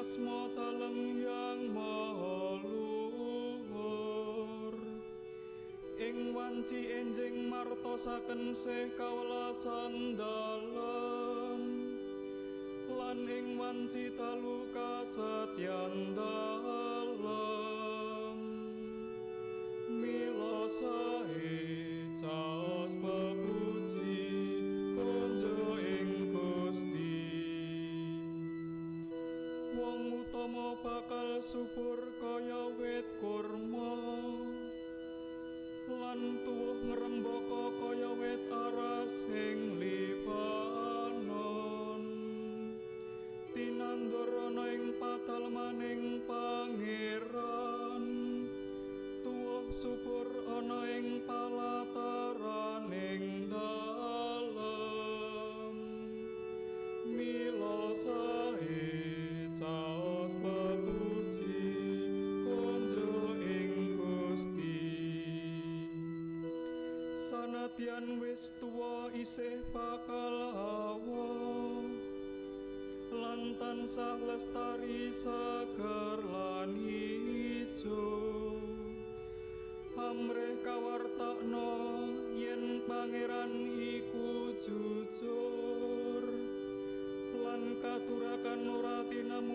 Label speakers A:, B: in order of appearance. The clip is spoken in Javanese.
A: asma dalem Yang Maha Luhur. Ing wanci enjing martosaken sih kawelasan dalem lan ing wanci dalu kasetyan dalem. Mila sae caos pepuji konjo ing Gusti. Wong utama bakal subur kaya wit kurma lan tuwuh ngrembaka kaya wit aras ing Libanon. Tinandur ana ing padalmaning Pangeran, tuwuh subur ana ing palataraning dalem. Mila sae caos pepuji konjo ing Gusti. Sanadyan wis tuwa isih bakal awa lan tansah lestari seger lan ijo. Amrih kawartakna yen Pangeran iku jujur lan katurakan ora tinemu